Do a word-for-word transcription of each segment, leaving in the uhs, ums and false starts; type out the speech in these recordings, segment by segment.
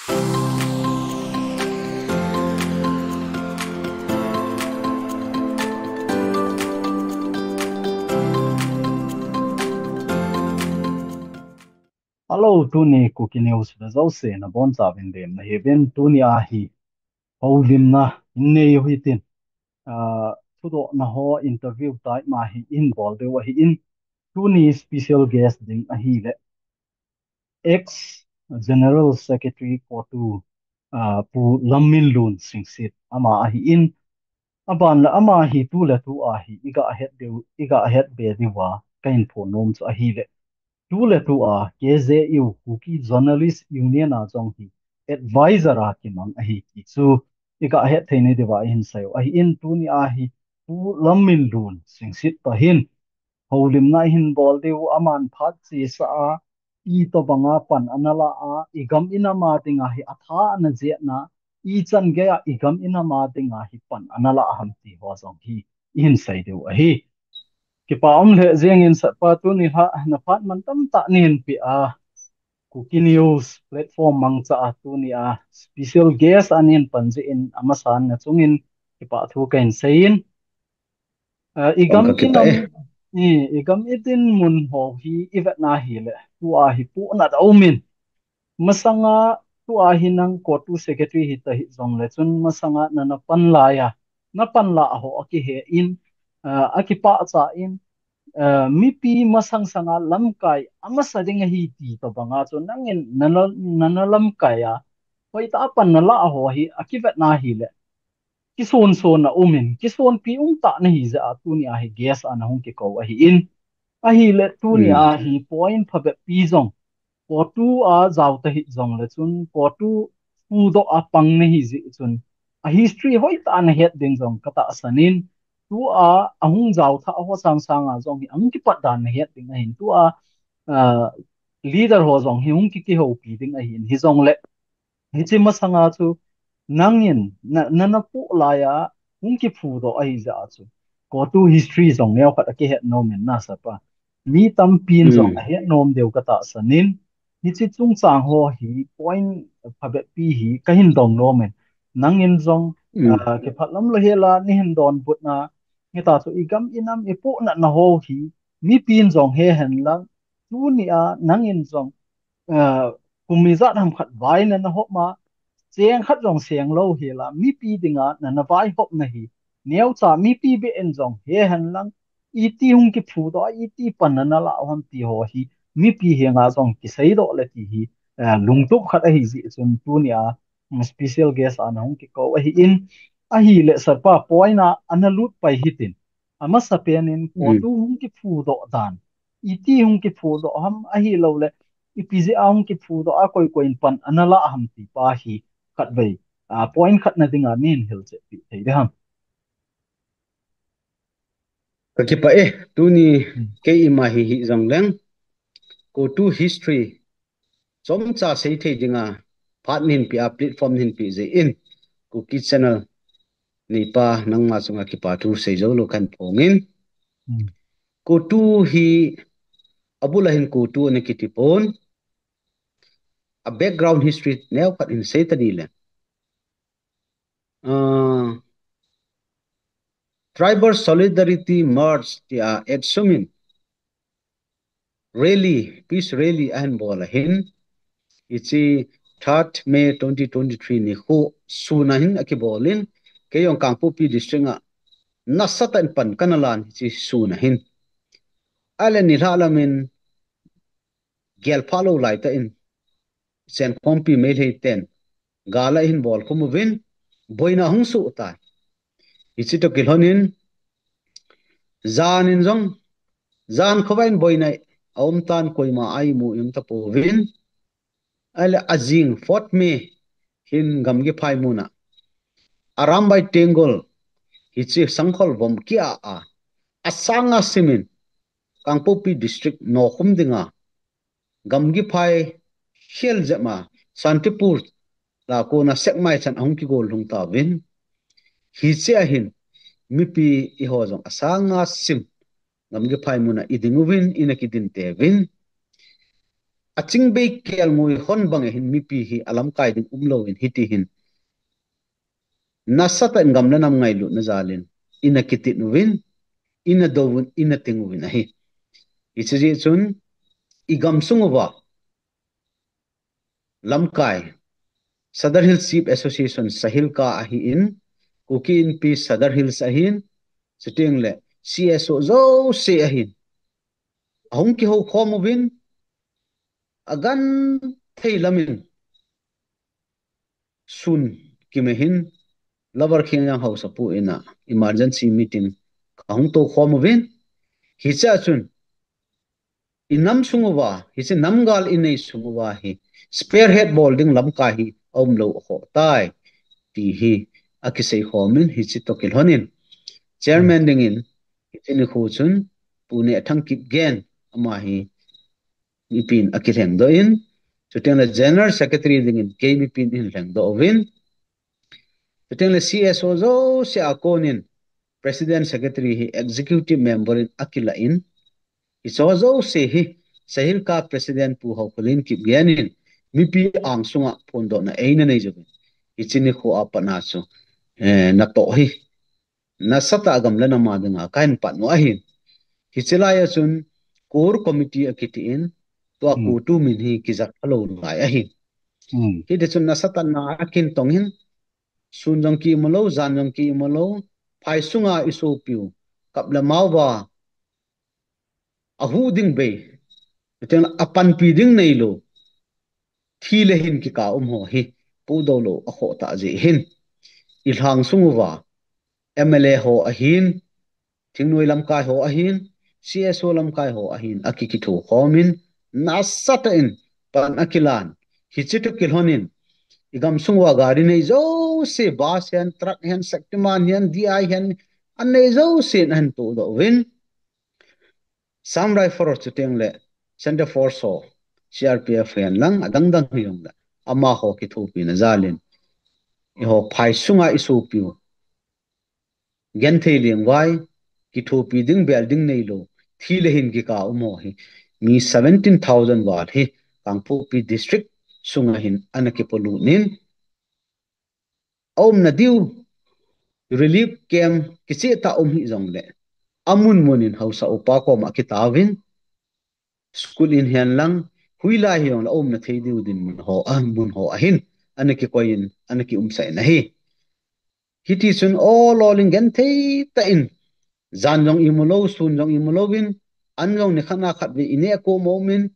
Hello, tuni Kuki News le jouse nabonchauvin demna hiuvin, tuni a hi houlimna inei u hitin, ah, thudohna ho interview type ma hi ihin bol diu ahin, tuni special guest ding ahile ex General Secretary CoTU, ah, Pu Lamminlun Singsit ama ahin, aban le ama hi tu le tu a hi iga het diu, iga het be diuva kahin phon nom chu ahile, tu le tu a K J U, Kuki Journalist Union a jong hi advisor a kimang ahi ti chu iga het thei na diuva ihin seiyu ahin, tuni a hi Pu Lamminlun Singsit toh hin houlimna ihin bol diu, aman phat chesa a itobanga pan ana la a, igam inam a dinga hi atha ana jeh na, ichan geiya igam inam a dinga hi pan ana la ham ti ho jong hi ihin sei diu ahi. Kipa um lheh jengin Sir pa, tuni lha na phat mantam tah nahin peh a, Kuki News platform mangcha a tuni a special guest a nahin pan jeh in amasan na chungin kipa thu kahin seiyin. Ah, igam inam, i, igam idinmun ho hi ivet na hile, tua hi pohnat aumin. Masanga tua hi nang CoTU secretary hita hih jongle chun masanga nana pan laiya, na pan la ho akihe in, ah, akipah cha in, ah, mipi masang sanga lamkai amasa ding ahi ti tobanga chu nangin nana, nana lamkai a, hoitah a pan nala ho hi akivet na hile, kisonson a umin, kisonpi um tah nahi jeh a tuni a hi guest a nahung kikou ahin. Ahile tuni a hi point phabep pi jong, CoTU a jao ta hih jongle chun, CoTU phudoh a pang nahi jeh chun, a history hoitah a nahet ding jong katahsan in, tua ahung jao thah ho sangsang a jong hi ahung kipat dan nahet ding ahin, tua, ah, leader ho jong hi hung ki, kihoupi ding ahin, hijongle hiche masanga chu nangin na, nana poh laiya hung kiphudoh ahi jeh a chu, CoTU history jong neokhat akihet nomin na Sir pa, mi tampin jong ahet nom diu katahsan in, hiche chungchang ho hi point phabep pi hi kahin dong nomin, nangin jong, ah, kiphat lam lou hela nahin donbutna, hita chu igam inam ipohnatna ho hi mipin jong hehen lang, tuni a nangin jong, ah, kum ijat ham khat vai nana hop ma, cheng khat jong seng lou hela, mipi dinga nana vaihopna hi, neocha mipi beh in jong hehen lang, iti hung kiphudoh a, iti pan nana la u ham ti ho hi mipi henga jong kiseidoh le ti hi, ah, lungtup khat ahi jeh chun tuni a, mm, special guest a nahung kikou ahin, ahile Sir pa, point a ana lut pai hitin, amasapen in CoTU hung kiphudoh dan, iti hung kiphudoh ham ahilouleh ipi jeh a hung kiphudoh a, koi koi in pan ana la ham ti pa hi khatvei, ah, point khatna dinga nahin hilchetpi thei ding ham? Kakipah e, tuni keima hi hijongleng CoTU history chomcha seithei dinga phat nahin peh a, platform nahin peh jeh in, Kuki Channel neipa nangma chunga kipa thu seijou lou kahin phongin. CoTU hi abul a hin CoTU ana kiti pon, a background history neokhat hin sei tani le, ah, Tribal Solidarity March tia ATSUM in rally, peace rally ahin bol ahin, hiche third May twenty twenty-three nikho sun a hin akibol in, kei jong Kangpokpi District a nasatah in pan kana lan hiche sun a hin. Ahile nilhah lamin gelphah lou laitah in Senkhompi Meitei ten gal ahin bolkhum uvin, boina hung soh tan. Hiche toh kilhonin, jan in jong, jan khovah in boina aum tan, koima a imu ium tapouvin. Ahile ajing fourth May hin Gamgiphai muna Arambai Tenggol hiche Sangkhol vom kia a, asanga simin Kangpokpi District nokhum dinga Gamgiphai khel jep ma Santipur la kona Sekmai chan ahung kigol lhung tauvin. Hiche a hin mipi eiho jong asanga sim Gamgiphai muna iding uvin, ina kidin teuvin. aching bei kelngoi hon bang hin mipi hi alamkai ding umlou in hiti hin. Nasatah in gam le nam ngailutna jal in, ina kitit uvin, ina dou uvin, ina ting uvin ahi. Hiche jeh chun, i gam sung uva, lamkai, Sadar Hills Chief Association, SAHILCA ahin, Kuki Inpi Sadar Hills ahin, chuteng le C S O jouse ahin. Ahung kihou khom uvin, agenthei lam in, sun kima hin, Lower Khengjang Haosapu in a emergency meeting kahung tou khom uvin, hiche a chun, i nam sung uva, hiche namgal i nei sung uva hi, spearhead bol ding lamkai hi aumlou akhoh tai, ti hi akisei khom in, hiche toh kilhon in, chairman ding in, hiche nikho chun, Pu Nehthang Kipgen, ama hi, mipi in akilhengdoh in, chuteng le General Secretary ding in, kei mipi in eilhengdoh uvin, chuteng le C S O jouse a kon in, President Secretary hi Executive Member in akilah in, hiche jouse hi, SAHILCA President Pu Haokholin Kipgen in, mipi ang sunga phondohna eina nei jouvin, hiche nikho a pat na chu, eh, natoh hi, nasatah a gam le nam a dinga kahin pan u ahin. Hiche lai a chun, Core Committee akiti in, tua CoTU min hi kijat lou lai ahi. Hiti chun nasatah na a kin tong hin, sun jong ki imu lou, jan jong ki imu lou, phai sunga i sopiu, kap le mao va, ahuh ding bei, chuteng le apanpi ding neilou, thi le hin kikah um ho hi, pudoh lou akhoh tah jeh hin, i lhang sung uva, M L A ho ahin, thingnoi lamkai ho ahin, C S O lamkai ho ahin, akikitho khom in, nasatah in, pan akilan, hiche toh kilhon in, i gam sung uva gari nei jouse, bus hen, truck hen, Shaktiman hen, D I hen, anei jouse in ahin tohdoh uvin, Assam Rifle chuteng le Centre Force ho, C R P F hen lang, adang dang hijongle, amaho kithopina jal in, eiho phai sunga i sopiu, genthei lengvai, kithopi ding bel ding neilou, thi le hin kikah um ho hi, mi seventeen thousand val hi, Kangpokpi District sunga hin ana kipolut in, aumna diu relief camp kicheh tah um hih jongle, amun mun in haosa upa koma akitaovin, school in hen lang, hoilai hijongle aumna thei diu dinmun ho, a, mun ho ahin, ana kikoi in, ana kiumsah in ahi. Hiti chun ol ol in genthei tah in, jan jong imu lou, sun jong imu louvin, an jong nikhat a khatvei ineh kom umin,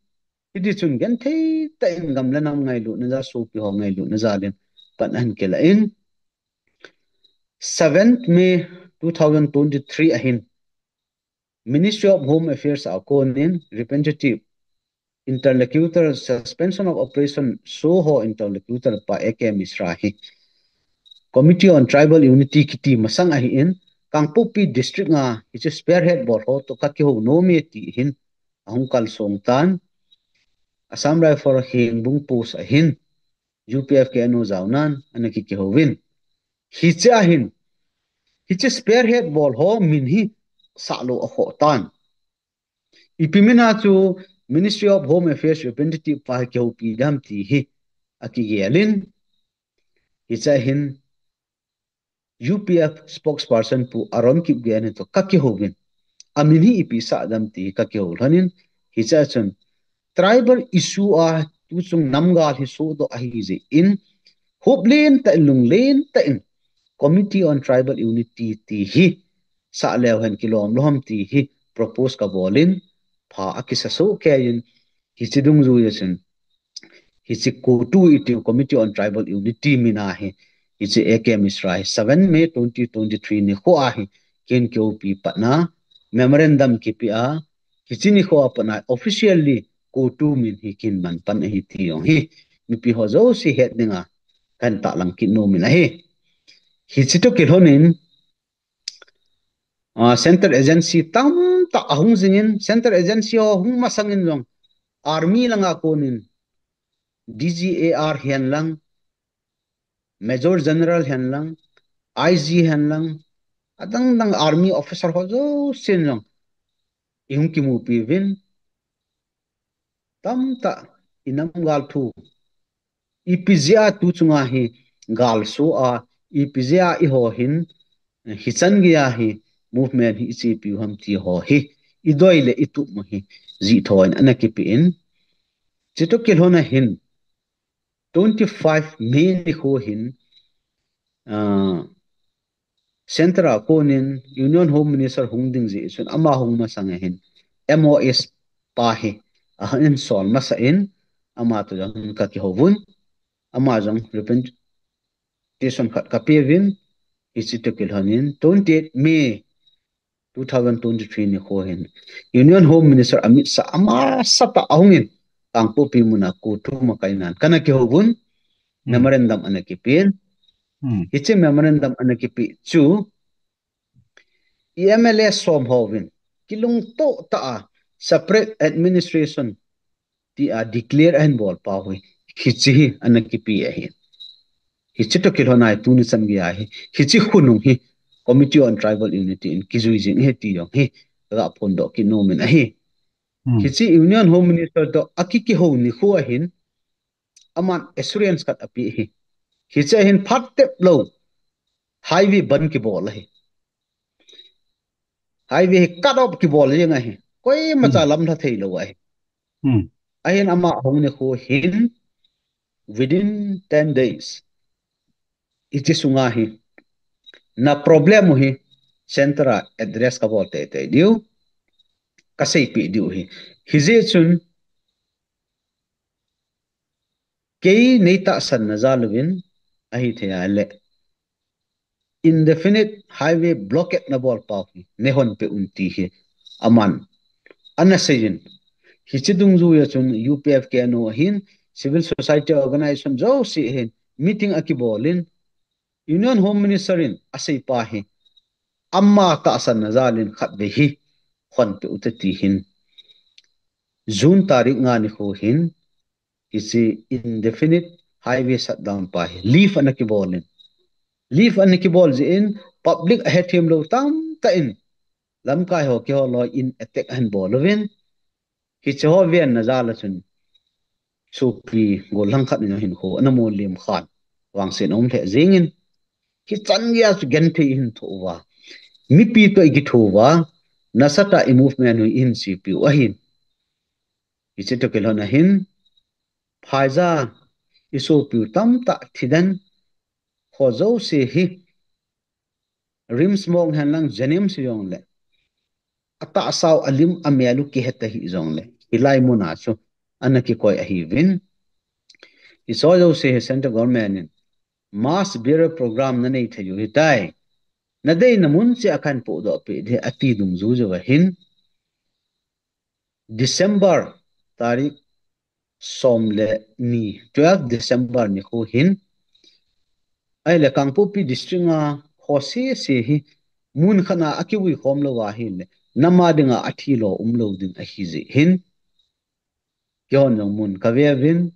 hiti chun genthei tah in gam le nam ngailutna jal, sopi ho ngailutna jal in, pan ahin kilah in, seventh May two thousand twenty-three ahin, Ministry of Home Affairs a kon in representative interlocutor, Suspension of Operation SoO ho interlocutor pa A K Mishra hi Committee on Tribal Unity kiti masang ahin, Kangpokpi District a hiche spearhead bol ho toh kakihou nom e ti hin ahung kalsong tan, Assam Rifle Hengbung Post ahin U P F K N O jaonan ana kikihouvin. Hiche ahin, hiche spearhead bol ho min hi sah lou akhoh tan. Ipi min a chu Ministry of Home Affairs representative pa hi kihoupi dem ti hi akigel in. Hiche ahin U P F spokesperson Pu Aaron Kipgen hi toh kakihouvin. Amin hi ipi sah dem ti hi kakihou lhon in. Hiche a chun tribal issue a tuchung namgal hi sohdoh ahi jeh in, hop len tah in, lung len tah in, Committee on Tribal Unity ti hi sah leu hen kilom lou ham ti hi propose kabol in, pha akisa soh kei in, hiche dungjui a chun, hiche CoTU itiu Committee on Tribal Unity min a hi, hiche A K Mishra hi seven May twenty twenty-three nikho a hi, kin kihoupi pat na, memorandum kipe a, hiche nikho a pat na officially CoTU min hi kin man pan ahi ti jong hi, mipi ho jouse het dinga kahin tahlang kit nom in ahi. Hiche toh kilhon in, ah, Central Agency tamtah ahung jing in, Central Agency ho hung masang in jong, Army langa kon in, D G A R hen lang, Major General hen lang, I G hen lang, adang dang Army officer ho jousen jong ihung kimupi uvin, tamtah inam gal thu, ipi jeh a tu chunga hi gal so a, ipi jeh a eiho hin, hichan geiya hi movement hi ichepiu ham ti ho hi, idei le itup u hi, jih thon ana kipe in. Chutoh kilhon a hin, twenty-five May nikho hin, ah, Centre a konin Union Home Minister hung ding jeh chun ama hung masang a hin M O S pa hi ahin sol masa in ama toh jong ka kihouvin ama jong representation khat ka peuvin hiche toh kilhon in twenty-eight May two thousand twenty-three nikho hin Union Home Minister Amit Shah amasatah ahung in Kangpokpi muna ko thum a kai nan kana kihouvin memorandum ana kipen. Hmm. Hiche memorandum ana kipe chu M L A som hovin kilungto tah a separate administration tia declare ahin bol pau hi hiche hi ana kipe ahi. Hiche toh kilhon a hi tuni chan geiya hi hiche khonung hi Committee on Tribal Unity in kijui jing ahi ti jong hi kaga phondoh kit nom in ahi. Hmm. Hiche Union Home Minister toh akikihou nikho a hin aman assurance khat ape hi. Hiche a hin phat tep lou highway bandh kibol ahi. Highway hi cut off kibol jeng ahi. Koima cha lam lha thei lou ahi. Hmm. Ahin ama hung nikho hin within ten days. Hiche sunga hi na problem u hi Centre a address kabol teitei diu. Kaseipeh diu hi. Hijeh chun kei nei tahsan na jal uvin ahithei a le indefinite highway blockade na bol pau hi nei hon peh un ti hi aman ana seijin. Hiche dungjuiya chun U P F K N O ahin civil society organization jouse ahin meeting akibol in Union Home Minister in asei pa hi ama tahsan na jal in khatvei hi hon peh u te ti hin June tarik nga nikho hin hiche indefinite highway shutdown pa hi lift ana kibol in. Lift ana kibol jeh in public ahethem lou tamtah in lamkai ho kihol loi in attack ahin bol uvin. Hiche ho ven na jal a chun sopi gollhang khat in hinkho ana molem khan vangset aum lheh jeng in. Hichan geiya chu genthei ihin thoh uva mipi toh ikitho uva nasatah a i movement u ihin chepi u ahin. Hiche toh kilhon a hin phaiya i sopiu tamtah thi den ho jouse hi RIMS mong hen lang JNIMS jong le atahsa u alim amel u kihet ahi jong le hilai muna chu ana kikoi ahiuvin. Hiche jouse hi Central Government in mass burial program na nei thei u hitai. Na deina mun cheh a kahin pohdoh peh ding ati dungjui jou ahin December tarik som le ni, twelve December nikho hin. Ahile Kangpokpi district a ho sese hi mun khat a akivui khom lou ahile, nam a dinga athi lo um lou ding ahi jeh hin. Keihon jong mun kave uvin.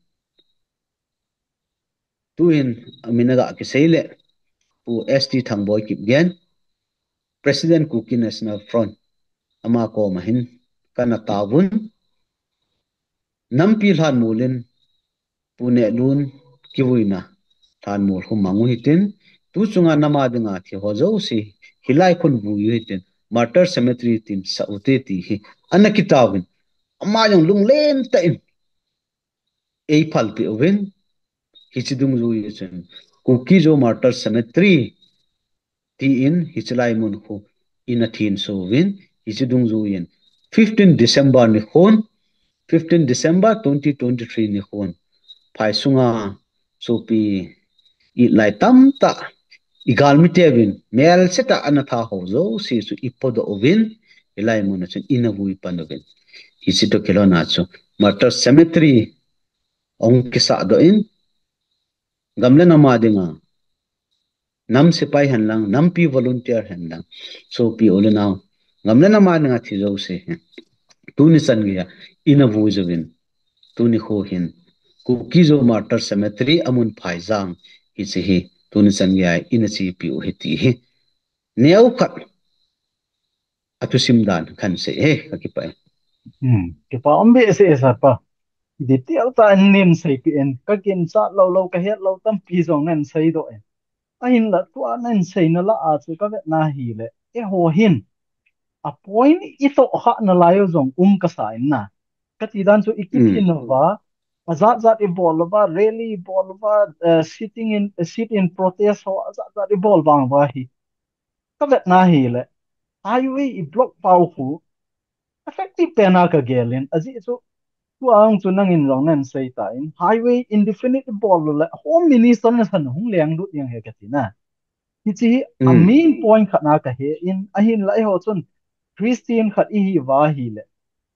Tuhin amin aga kisei le Pu S T Thangboi Kipgen, President Kuki National Front, ama koma hin kana taovun. Nampi lhanmol in Pu Nehlun kivuina lhanmol khu mang u hitin, tu chunga nam a dinga thi ho jouse hilai khun vui u hitin, Martyr Cemetery tin sah u te ti hi ana kitaovin. Ama jong lunglen tah in eiphalpeh uvin, hiche dungjui chun Kuki-Zo Martyr Cemetery tin hiche lai mun khu ina thenso uvin, hiche dungjuiyin fifteen December nikhon, fifteen December twenty twenty-three nikhon, phai sunga sopi itlai tamtah, igalmiteuvin, melsetah ana tha ho jouse chu ipodoh uvin, hilai muna chun ina vui pan uvin. Hiche toh kilhona chu Martyr Cemetery ahung kisahdoh in, gam le nam a dinga, nam sepai henlang, nampi volunteer henlang, sopi u le nao, gam le nam a dinga thi jouse hi tuni chan geiya ina vui jouvin, tuni kho hin Kuki-Zo Martyr Cemetery amun phaijang hiche hi tuni chan geiya ina chepi u ahi ti hi neokhat athusim dan kahin sei e, kakipah e. Hmm, kipa um behseh e sir pa. detail tah in nei seipeh in, ka ginchat lou lou, ka het lou tampi jong nei seidoh in. Ahinla tua nei seina lah a chu ka vetna hile, eiho hin a point i toh khah nalai u jong um kasa in na. Kati dan chu i kiphin uva, ajat jat i bol uva, rally i bol uva, eh, sitting in, eh, sit in protest ho, ajat jat i bol vang uva hi. Ka vetna hile, highway i block pau khu, effective pen a ka gel in, ajeh chu, tua ang chu nangin jong nei seitan, highway indefinite i bol u le, Home Minister nasan hung lenglut ding ahi kati na. Hiche hi a main point khat na ka he in, ahinla eiho chun Christian khat i hi uva hile,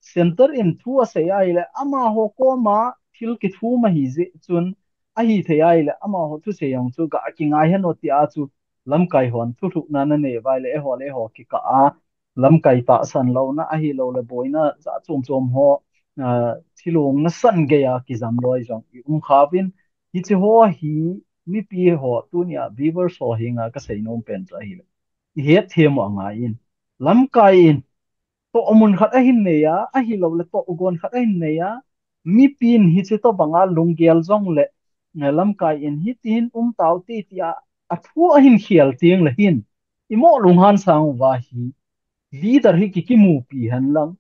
center in thu asei ahile, amaho koma thil kithum ahi jeh chun, ahithei ahile, amaho thusei jong chu ga kingai hen o tia chu, lamkai hon thulhuhna na nei uva ahile, eiho le eiho kikah a, lamkai tahsan louna ahilou le boina jat chom chom ho, ah, thilong nasan gei a kijam loi jong i um kha uvin, hiche ho hi mipi ho tunia viewers ho henga ka seinom pen chu ahile, i hetthem u angai in, lamkai in tohmun khat ahin nei a, ahilou le tohgon khat ahin nei a, mipin hiche tobang a lunggel jong le, eh, lamkai in hitin um tau ti tia, a thu ahin khel teng le hin, i mo lunghan sang uva hi, leader hi ki kimupi hen lang,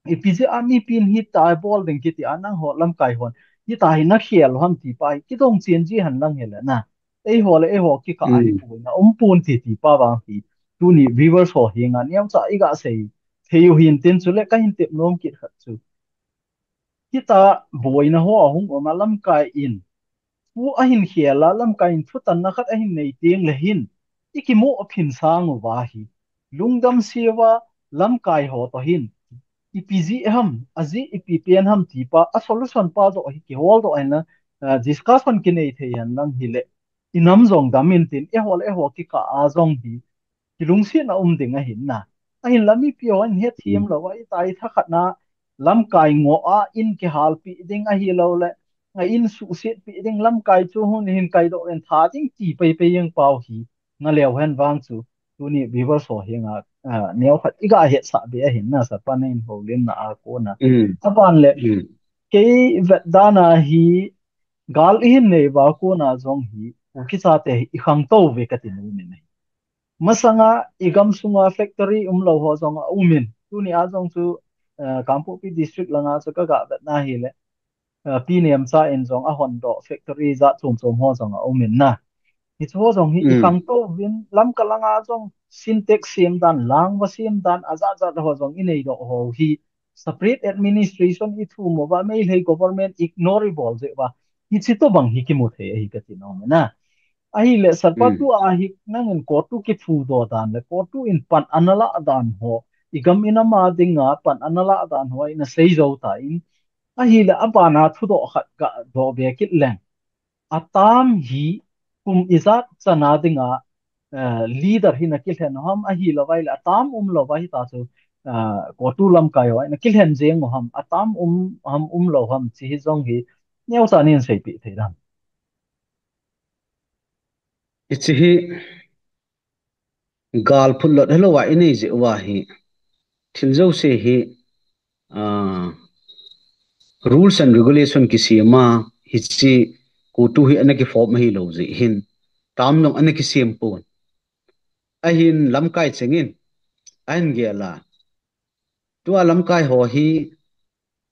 ipi jeh a mipin hitia bol ding kiti a nangho lamkai hon, hitia hi na khel u ham ti pa hi, kidong chen ji hen lang hile na. Eiho le eiho kikah a hi boina um pon ti ti pa vang hi, tuni viewers ho henga neocha i ga sei thei u hin tin chule ka hin tep nom kit khat chu. Hitia boina ho ahung um a lamkai in, thu ahin khel a lamkai in thutanna khat ahin nei teng le hin, i kimu a phin sang uva hi, lungdam se uva lamkai ho toh hin, ipi jeh ham, ajeh ipi pen ham ti pa, a solution pa joh hi kihol doh hen lang, ah, discussion kinei thei hen lang hile, i nam jong dam in tin, eiho le eiho kikah a jong hi, kilungsetna um ding ahin na. Ahinla mipi hon hetthem lou a, i tai tha khat na, lamkai ngoh a in kihalpi ding ahilou le, a in suhsetpi ding, lamkai chu hun hin kaidoh in tha ding ti pei pei jeng pau hi, nga leu hen vang chu, tuni viewers ho henga, ah, neo khat i ga hetsah be ahin na, sir pa na in houlimna a kona. Aban le, kei vetdan a hi, gal i hin nei uva kona jong hi, Kuki chate hi i khangtou ve kati nom in ahi. Masanga i gamsunga factory umlou ho jong aum in. Tunia jong chu, eh, Kangpokpi district langa chu ka ga vetna hile, eh, Pi Nemcha in jong ahon doh factory jat chom chom ho jong aum in na. Hiche ho jong hi i khangtou vin, Lamka langa jong Sintex sem dan, Langva sem dan, ajat jat ho jong i nei doh ho hi, separate administration i thum uva, Meitei government ignore i bol jeh uva, hiche tobang hi kimu thei ahi kati nom in na. Ahile sir pa, tua hi nangin COTU kiphudoh dan le COTU in pan ana lah dan ho, i gam i nam a dinga pan ana lah dan ho i na sei jou tan, ahile abana thudoh khat ka doh be kit leng, a term hi kum ijat chana dinga, eh, leader hi na kilhen u ham, ahilou vai le a term umlou vai hita chu, eh, COTU lamkai ho na kilhen jeng u ham, a term um ham umlou ham, hiche hi jong hi neocha nin seipeh thei dem? Hiche hi gal phutlot hilou a i nei jeh uva hi, thil jouse hi, ah, rules and regulation kisem a, hiche COTU hi ana kiform ahilou jeh hin, term jong ana kisem pon. Ahin lamkai chengin ahin gel a, tua lamkai ho hi,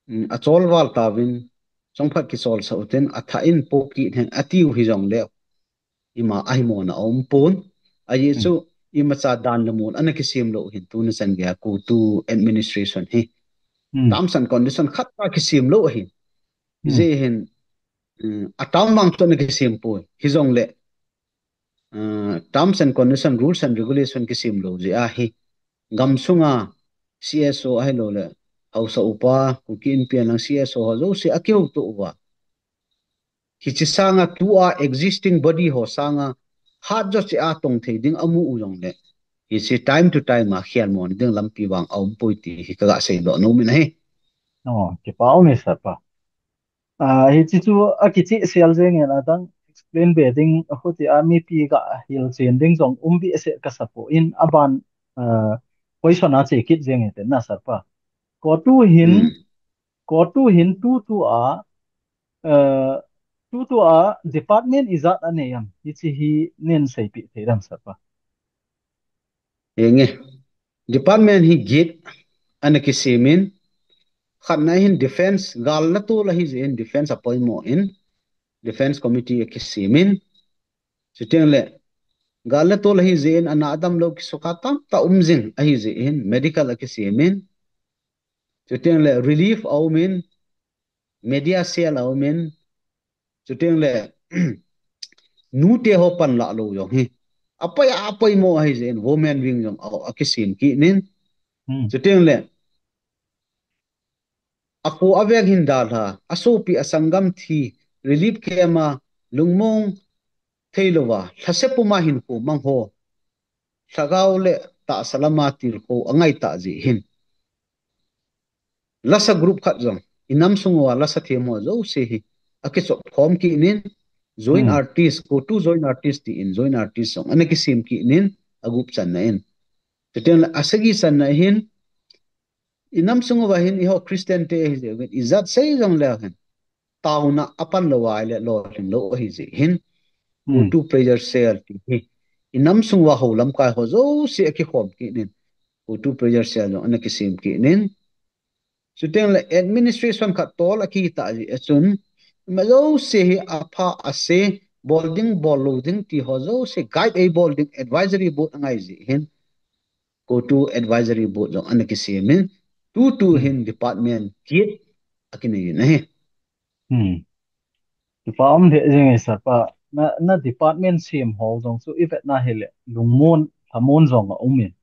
um, achol val tauvin, chongphat kichol sah utin, athah in pohkit hen atiu hijongleu, ima ahimona aum pon. Ajeh chu imacha dan le mun ana kisem lou hin, tuni chan geiya COTU administration hi terms and condition khat a kisem lou ahin. Hijeh hin, um, a term vang chu ana kisem poi. Hijongle, uh, terms and condition, rules and regulation kisem lou jeh ahi, gamsunga CSO ahilou le, haosa upa, Kuki Inpi a lang CSO ho jouse akihouto uva, hiche sanga tua existing body ho sanga hatjo cheh a tong thei ding amu u jongle, hiche time to time a khelmona ding lampi vang aum poi ti hi ka ga seidoh nom in ahi. Oh, kipa um e sir pa. Ah, hiche chu akichehsel jeng in, adang explain be ding, ahuti a mipi ga hilchen ding jong um behseh kasa poi, aban, ah, question a che kit jeng hite na sir pa. COTU hin CoTU hin tutua, eh, tutua department ijat anei em? Hiche hi neiseipeh thei dem sir pa. Henge. Department hi get ana kisemin, khatna hin defense, gal le tol ahi jeh in defense apoimo in, defense committee akisemin. Chuteng le, gal le tol ahi jeh in ana damlou kisukha tamtah um jing ahi jeh in medical akisemin. Chuteng le relief aumin, media cell aumin, chuteng le nute ho panlah lou jong hi. Apoi, apoimo ahi jeh in women wing jong a, akisem kit in. Hmm. Chuteng le, akhu aveng hin dalha, asopi asanggam thi, relief camp a lungmong theilouva, lhase puma hin khu mang ho, lhagao le tahsa lama tilkhou angai tah jeh hin. Lasa group khat jong, inam sung uva lasa them ho jouse hi akichop khom kit in, joint Hmm. artist, CoTU joint artist tin joint artist jong ana kisem kit in, a group channa in. Chuteng le asagi channa hin, inam sung uva hin eiho Christian te hi jeh in, ijat sei jong leu hin, taona apan lou ahile lolhing lou ahi jeh hin. Hmm. CoTU pressure cell ti hi, inam sung uva ho lamkai ho jouse akikhom kit in, CoTU pressure cell jong ana kisem kit in. Chuteng le administration khat tol akitah jeh a chun, ima jouse hi apha ase, bol ding bol lou ding ti ho jouse guide eibol ding advisory board angai jeh hin, CoTU advisory board jong ana kisemin, tutu Hmm. hin department get akinei in ahi. Hmm. Kipa um lheh jeng e sir pa, na, na department sem ho jong chu ivetna hile lungmon, lhamon jong aum in.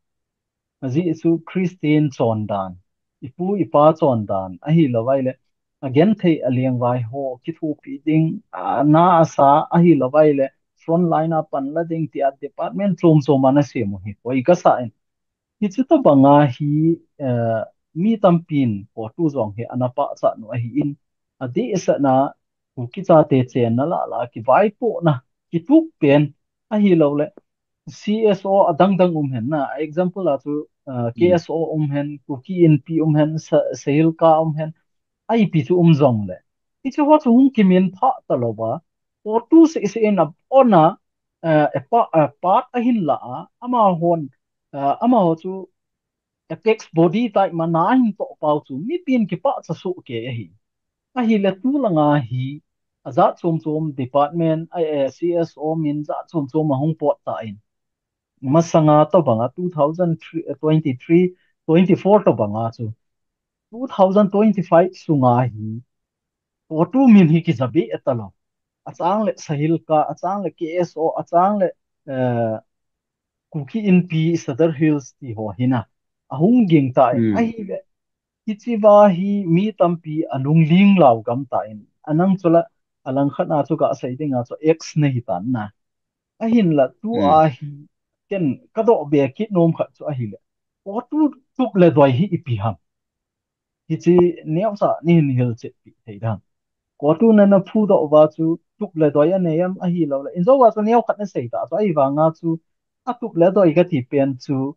Ajeh chu Christian chondan, ipu ipa chondan, ahilou vaile agenthei alengvai ho kithopi ding, ana asa, ahilou vaile frontline a panla ding tia department chom chom ana sem u hi hoi kasa in. Hiche tobanga hi, eh, mi tampin CoTU jong hi ana pachat u ahin, adehsetna Kuki chate chenna lah lah kivaipohna, kitup pen, ahilouleh C S O adang dang um hen na, example a chu, eh, Hmm. K S O um hen, Kuki Inpi um hen, Sa-, SAHILCA um hen, ipi chu um jongle, hiche ho chu hung kimin phah talouva, CoTU seh seh in a, ona, eh, a pa-, a part ahin la a, amahon, eh, amaho chu apex body tah in ana hin toh pau chu mipin kipahcha soh kei ahi. Ahile tulanga hi ajat chom chom department, eh, eh, C S O min jat chom chom ahung pot tan, masanga tobanga two thousand three, eh, twenty-three, twenty-four tobanga chu two thousand twenty-five sunga hi CoTU min hi kija be talou. Achang le SAHILCA, achang le K S O, achang le, eh, Kuki Inpi Sadar Hills ti ho hi na, ahung ging tan. Hmm. Ahile, hichea hi mi tampi alungling lou gam tan. Anang chu la, alangkhat na chu kasei dinga chu X nahi tan na. Ahinla tua Hmm. hi ken kadoh be kit nom khat chu ahile, CoTU tup le doi hi ipi ham? Hiche neocha nahin hilchetpi thei dem? CoTU nana phudoh uva chu tup le doi anei em, ahilouleh injo uva chu neokhat nasei ta chu, ahivanga chu atup le doi kati pen chu,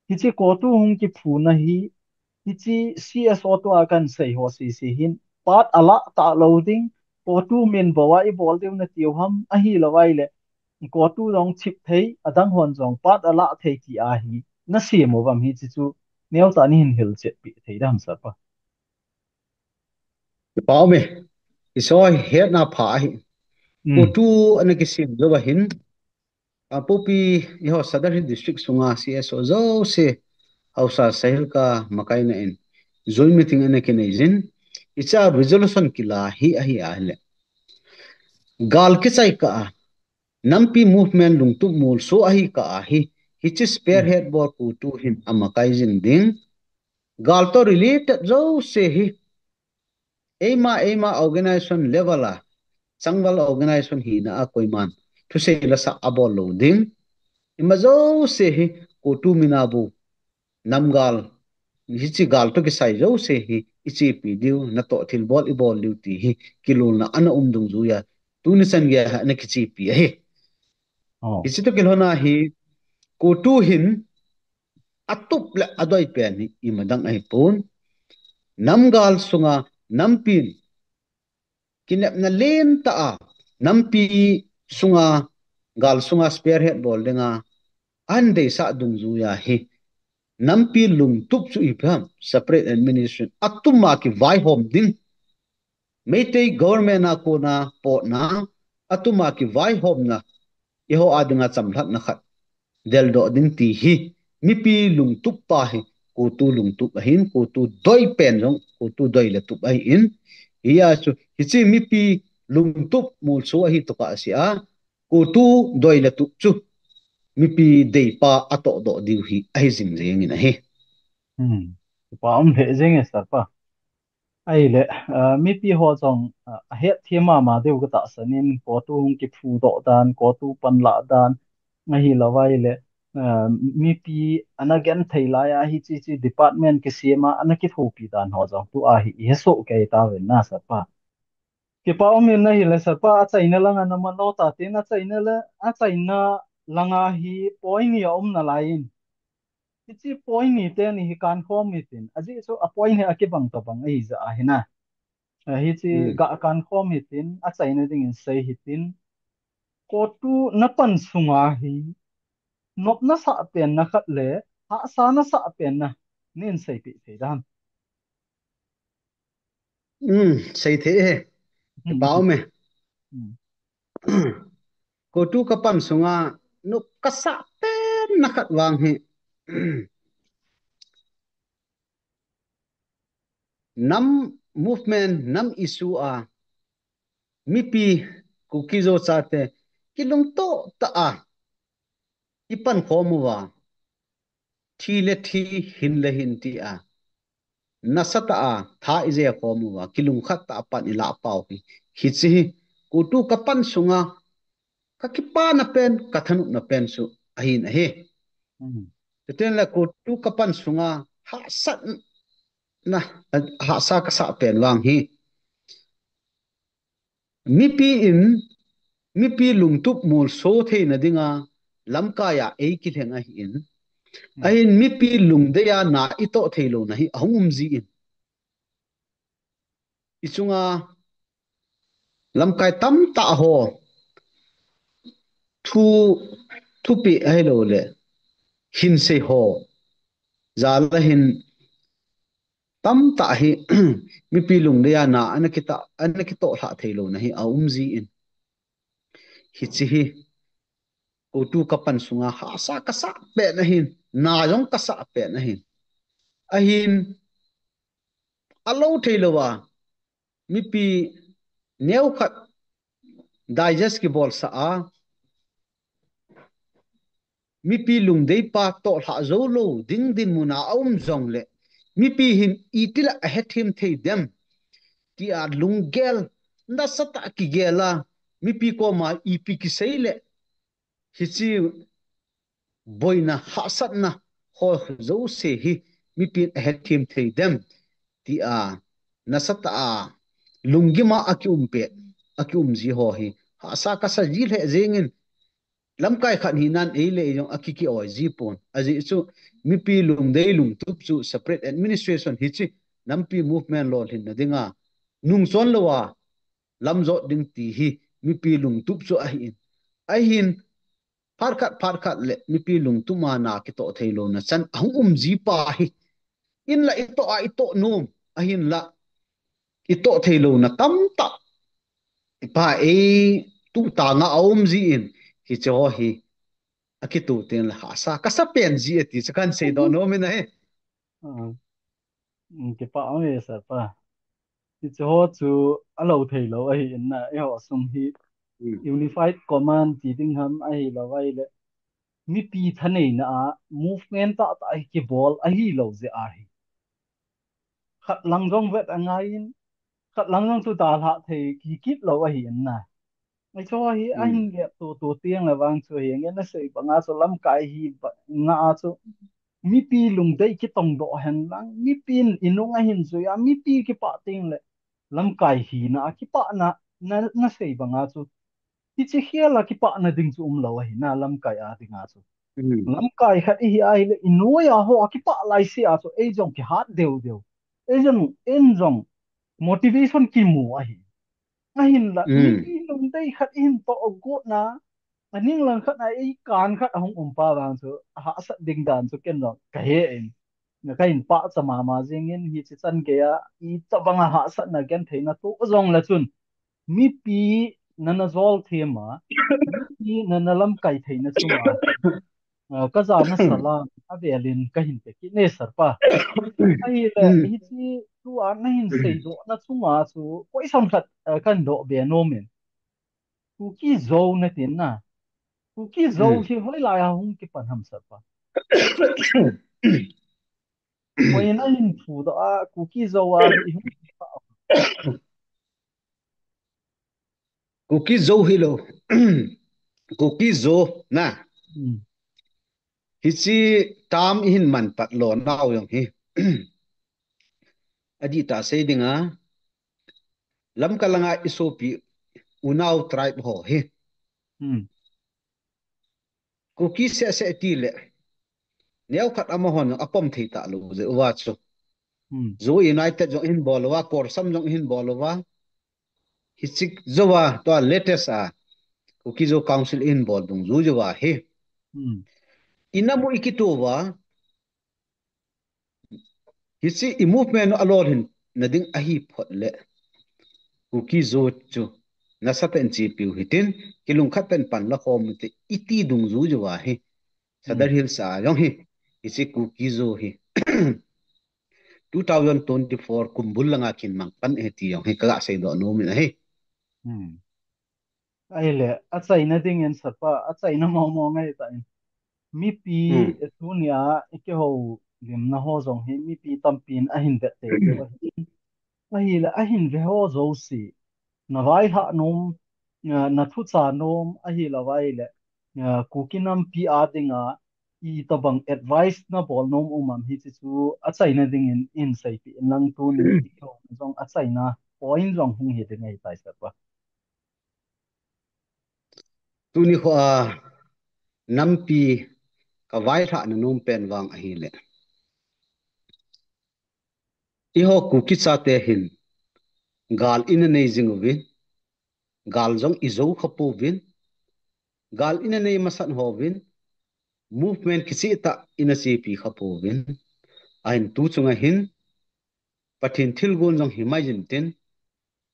hiche CoTU hung kiphuna hi, hiche C S O tua kahin sei ho sese hin part alah talou ding, CoTU min bou a ibol diu natiu ham, ahilou vaile CoTU jong chip thei, adang hon jong part alah thei ti ahi, nasem uvam hiche chu neocha nahin hilchetpi thei dem sir pa? Kipa um e, hiche hi hetna pha ahi. Hmm. CoTU ana kisem jou ahin, Kangpokpi, eiho Sadar Hills District sunga C S O jouse, haosa SAHILCA makaina in joint meeting ana kinei jin, hichea resolution kila hi ahi ahile, gal kichai kah a, nampi movement lungtup molso ahi kah a hi, hiche spearhead Hmm. bol CoTU hin amakai jing ding. Gal toh related jouse hi, eima, eima organization level a, changval organization hina a koiman thusei lasah abol lou ding. Ima jouse hi CoTU mina bou, namgal, hiche gal toh kisai jouse hi ichepi diu, natoh thilbol ibol diu ti hi kilolna ana um dungjuiya tuni chan geiya ana kichepi ahi. Oh. Hiche toh kilhona hi CoTU hin atup le adoi pen hi ima dang ahipon, Namgal sunga nampin kinepna lentah a, nampi sunga, gal sunga spearhead bol dinga ahin deisah dungjuiya hi nampi lungtup chu ipi ham, separate administration atuma kivaihom ding, Meitei government a kona potna atuma kivaihomna eiho a dinga chamlhatna khat deldoh ding ti hi mipi lungtup pa hi, CoTU lungtup ahin, CoTU doi pen jong, CoTU doi le tup ahin, hia chu hiche mipi lungtup molso ahi tokah sea, CoTU doi le tup chu mipi deipa atohdoh diu hi ahi jing jengin ahi. Hmm. Kipa um lheh jenge, sir pa. Ahile, ah, mipi ho jong, ah, ahetthem mama diu katahsan in, CoTU hung kiphudoh dan, CoTU panlah dan, ahilouva ahile, ah, mipi ana genthei laiya hiche, hiche department kisema ana kithopi dan ho jong tua hi ihesoh kei tauvin na, sir pa. Kipa um in ahile, sir pa, achaina langa naman lou tatin, achaina le, achaina langa hi point ni aum nalaiyin. Hiche point ni teni hi kankhom hitin, ajeh chu a point hi akibang tobang ahijeh a hina. Ah, hiche, hmm, ga kankhom hitin, achaina dingin sei hitin. CoTU napan sunga hi nopna sahpenna khat le hahsa nasahpenna neihin seipeh thei dem? Hmm, seithei e. Kipa um e. Hmm. CoTU kapan sunga nop kasahpenna khat vang hi nam movement, nam issue a mipi, Kuki-Zo chate kilungtoh tah a ipankhom uva, thi le thi, hin le hin tia nasatah a tha ijehkhom uva, kilungkhat tah a pan ilah pau hi, hiche hi CoTU kapan sunga kakipana pen, kathanopna pen chu ahin ahi. Hmm. Chutengle CoTU kapan sunga hahsatna, hahsa kasah pen vang hi mipi in, mipi lungtup molso theina dinga lamkaiya eikilheng ahin, hmm, ahin mipi lungdeiya na itoh theilouna hi ahung umjin. Ichunga lamkai tamtah ho thu, thupeh ahilouleh hinsei ho jal a hin tamtah hi mipi lungdeiya na ana kitah, ana kitohlhah theilouna hi aumjin. Hiche hi CoTU kapan sunga hahsa kasah pen ahin, na jong kasah pen ahin. Ahin, alou theilouva mipi neokhat digest kibolsah a, mipi lungdeipa tohlhah joulou ding dinmuna aum jongle, mipi hin itila ahethem thei dem tia lunggel nasatah a kigel a, mipi koma ipi kiseile hiche boina, hahsatna ho jouse hi mipin ahethem thei dem tia nasatah a lunggima akiumpeh, akiumji ho hi hahsa kasa ji lheh jengin, lamkai khat hinan eile ei jong akikioi jipon. Ajeh chu mipi lungdei lungtup chu separate administration hiche nampi movement lolhinna dinga nungchon louva lamjot ding ti hi mipi lungtup chu ahin. Ahin, phat khat, phat khat le mipi lungtup a na kitoh theilouna chan ahung umji pa hi, inla itoh a itoh nom, ahinla itoh theilouna tamtah ipa eituh tanga aumjin, hicheho hi akitoh tengle hahsa kasa pen ji e ti chu kahin seidoh nom in ahi. Kipa um e, sir pa. Hicheho chu alou theilou ahin na, eiho sung hi Unified Command ti ding ham ahilouva ahile mipi thaneina a movement tahtah hi kibol ahilou jeh ahi. Khat lang jong vet angaiyin, khat lang jong chu dalhah thei kikit lou ahin na. Hicheho hi ahin gel tutu tengle vang chu hinge, nasei banga chu lamkai hi nga a chu mipi lungdei kitongdoh henlang, mipin inung ahin jui a, mipi kipah tengle lamkai hina a kipahna, na, nasei banga chu hiche khel a kipahna ding chu umlou ahi na, lamkai a dinga chu. Lamkai khat ihi ahile, inoi a ho akipah laise a chu ei jong kihat deu deu. Ei jong, in jong, motivation kimu ahi. Ahinla, mm, mipi lungdei khat ihin toh got na, aning lang khat na ei kan khat ahung um pa vang chu, ahahsat ding dan chu ken jong kahe in. Kahin pachat mama jingin hichi chan geiya, itobang a hahsatna gentheina toh jong le chun, mipi nana jol thei ma, mipi nana lamkai theina chunga, ah, kajana salam avelin kahin pe kit e sir pa. Ahile, mm, hichi tua nahin seidoh na chunga chu, koisam khat, ah, kahin doh be nom in. Kuki Zo natin na. Kuki Zo, mm, hi hoilai a hung kipan ham sir pa. Koi nahin phudoh a, Kuki Zo a, i hung kipan. Kuki Zo hilou. Kuki Zo na. Hmm. Hichi term ihin man pat lou nau jong hi. Adih tah sei dinga, Lamka langa i sopi unau tribe ho hi. Hmm. Kuki sehseh ti le, neokhat amahon apom thei talou jeh uva chu. Hmm. Zo United jong ihin bol uva, Korsam jong ihin bol uva. Hichi jouva, tua latest a, Kuki Zo Council ihin bol dungjuiya hi. Hmm. Inamu ikituva, hichi i movement alolhin nading ahi phot le, Kuki Zo chu nasatah in chepiu hitin, kilungkhat tah in panla khom ute iti dungjuiya hi. Sadar, hmm, Hills a jong hi, hichi Kuki Zo hi. Two thousand twenty-four kum bul langa kin mang pan e ti jong hi kaga seidoh nom in ahi. Hmm. Ahile, achaina dingin sir pa, achaina mong mong ahitai. Mipi, hmm, tunia ikihoulimna ho jong hi, mipi tampin ahin vet tei teu ahi. Ahile, ahin ve ho jouse, na vaihah nom, ah, na thucha nom, ahilou vaile, ah, Kuki nampi a dinga, itobang advice nabol nom um am hichi chu achaina dingin ihin seipeh in lang tuni, ikihouna jong achaina point jong hung hi ding ahitai sir pa. Tuni khoa nampi kavaihah na nom pen vang ahile, eiho Kuki chate hin gal ina nei jing uvin, gal jong ijou kha pouvin, gal ina nei masat hovin, movement kicheh tah ina chepi kha pouvin. Ahin tu chunga hin, Pathen thilgon jong himai jin tin,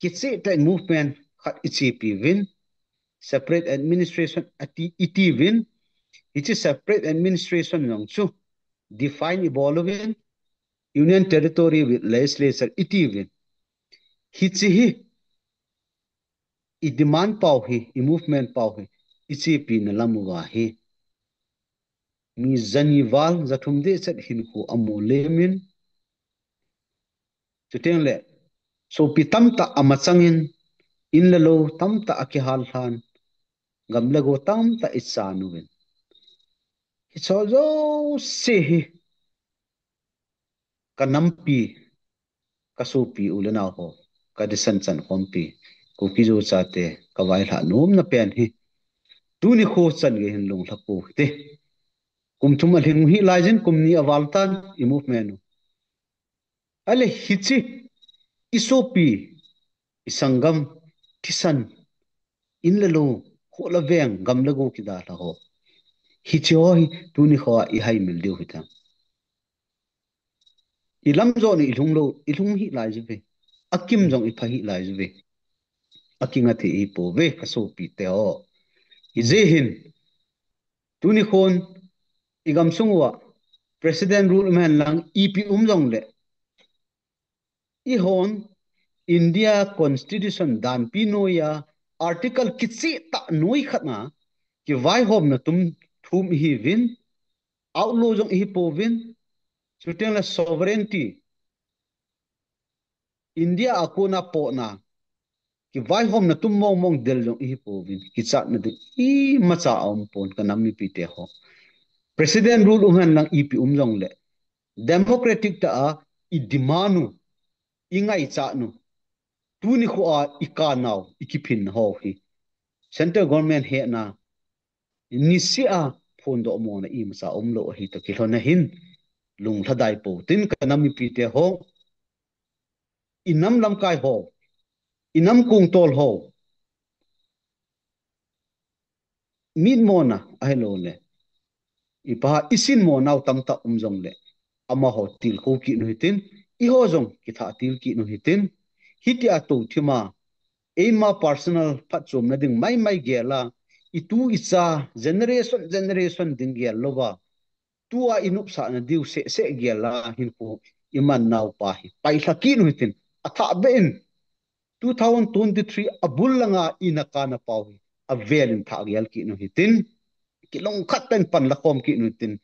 kicheh tah in movement khat ichepi uvin, separate administration ati, iti uvin, hichi separate administration jong chu define ibol uvin, Union Territory with Legislature iti uvin. Hichi hi, i demand pau hi, i movement pau hi, ichepi na lam uva hi, mi jani val, jathum deh chet hinkho amu lemin, chuteng le, sopi tamtah amachangin, in le lou tamtah akihal lhan, gam le go tamtah ichan uvin. Hicho jouse hi, ka nampi, ka sopi u le nao ho, ka deisah chan khompi, Kuki Zo chate, kavaihah nomna pen hi, tuni kho chan gei hin lunglha pou hite. Kum thum alhing hi laijin, kum ni aval tan, i movement u. Ahile hichi, i sopi, i sanggam, thisan, in le lou, kho le veng, gam le go kidalha ho, hichi ho hi, tuni khoa ihaimil diu hitam? I lam jong ilhung lou, ilhung hih lai jiuve. Akim jong ipha hih lai jiuve. Akinga thei hipouve, ka sopi teho. Hijeh hin, tuni khon, i gamsung uva, President rule um hen lang, ipi um jongle, eihon India Constitution danpi noiya, Article kicheh tah noi khat na, kivaihomna tum thum ihiuvin, outlaw jong ihipouvin, chuteng le sovereignty, India a kona pohna, kivaihomna tum mong mong del jong ihipouvin, kichatna ding imacha aumpon ka nam mipi teho. President rule um hen lang ipi um jongle, democratic tah a i demand u, ingaichat u, tuni khoa ikanau, ikiphin ho hi, Central Government hehna, niseh a phondoh mona imacha umlou ahi toh kilhonna hin, lunglhadai pou tin ka nam mipi teho, inam lamkai ho, inam kongtol ho, mitmona ahilou le, ipa isinmo nau tamtah um jongle, amaho tilkhou kit u hitin, eiho jong kitha til kit u hitin, hitia tou thima, eima personal phatchomna ding maimai gel a, itu icha generation, generation ding gel louva, tua inopsahna diu sehseh gel a hinkho iman naupa hi pailha kit u hitin, athah beh in, two thousand twenty-three abul langa ina kana pau hi avel in thah gel kit u hitin, kilungkhat tah in panla khom kit u hitin,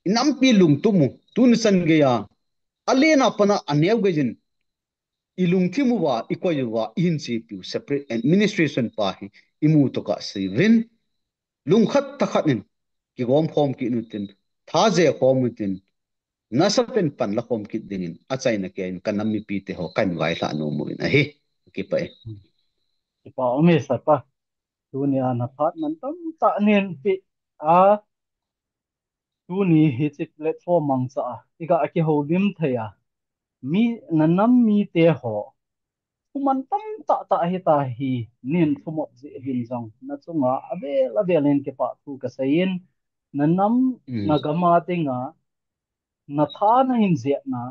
inampi lungtup u, tuni chan geiya, alen a pat a aneo geiyin, ilungthim uva, ikoi uva, ihin chepiu separate administration pa hi imu tokah seiyuvin, lungkhat tah khat in kigom khom kit u hitin, tha je khom u hitin, nasatah in panla khom kit dingin achaina keiya in kanam mipite ho kahin vailhah nom uvin ahi. Kipah e. Kipa um e sir pa. Tunia naphat mantam tah neipe a, tuni hiche platform mangcha a iga kihoulim thei a, mi, nanam mite ho, thu mantam tah tah hita hi, neithumop jeh hin jong nachunga avel avel in kipathu kaseiyin, nanam, mm, nagam a dinga natha nahin jetna,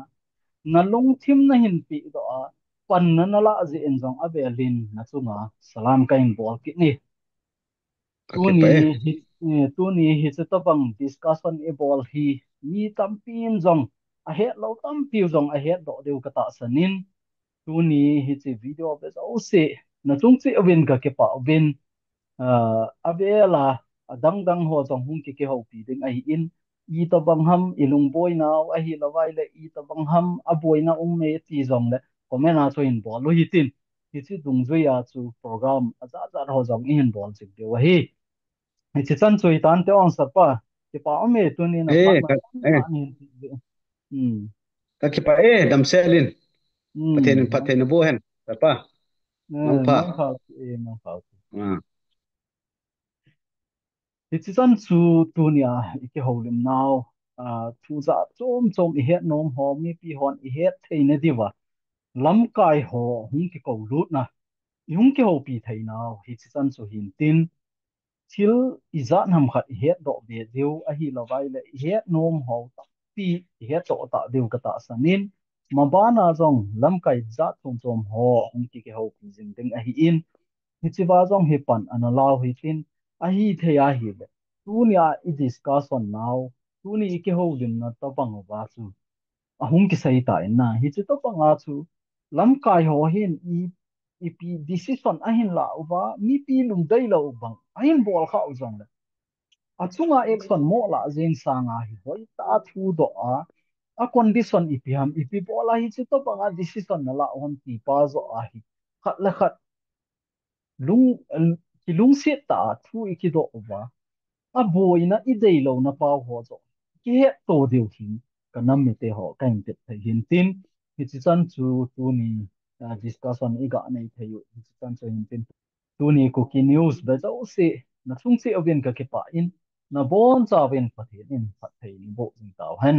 nalungthim nahin pehdoh a, panna nalah jeh in jong avel in nachunga salam kahin bol kit e. Tuni hi, eh, tuni hiche tobang discussion ibol hi, mi tampin jong, ahetlou tampiu jong ahetdoh diu katahsan in, tuni hiche video ve jouse, nachung cheh uvin kakipah uvin, ah, avel a, adang dang ho jong hung ki, kihoupi ding ahin, itobang ham ilungboinau ahilouva ahile, itobang ham aboina um e ti jongle, comment a chu hin bol u hitin, hiche dungjuia chu program ajat jat ho jong ihin bol jing diu ahi. Hiche chan chu hitante ong sir pa, kipa um e tuni na, eh, pat ka, eh, ma ni. Hmm. Kakipah e, damsel in. Hmm. Pathen in phatthei naboh hen, sir pa. Eh, mangpha. Mangpha e, mangpha. Ah. Hiche chan chu tunia ikihoulim nau, ah, thu jat chom chom ihet nom ho, mipi hon ihet theina diuva, lamkai ho hung kikou lutna, ihung kihoupi theinau hiche chan chu hintin, thil ijat ham khat ihetdoh be diu ahilouva ahile, ihet nom ho tampi ihetdoh tah diu katahsan in, mabana jong lamkai jat chom chom ho hung ki, kihoupi jing ding ahin, hichea jong hi pan ana lau hitin, ahithei ahile, tunia i discussion nau, tuni ikihoulimna tobang uva chu ahung kisei tan ahi. Hiche tobanga chu lamkai ho hin i, ipi decision ahin lah uva, mipi lungdeilou bang ahin bol khah u jongle, achunga action mo lah jeng sanga hi hoitah a thudoh a, a condition ipi ham, ipi bol a hiche tobanga decision nalah u ham ti pa joh a hi, khat le khat lung, kilungset tah a thu ikidoh uva, aboina ideilouna pau ho joh kihetto diu hin, kanam mite ho kahin tep thei hintin, hiche chan chu tuni, ah, discussion iga nei thei u hiche chan chu hintin, tuni Kuki News ve jouse, nachung cheh uvin kakipah in, nabonchauvin Pathen in phatthei naboh jing tauhen.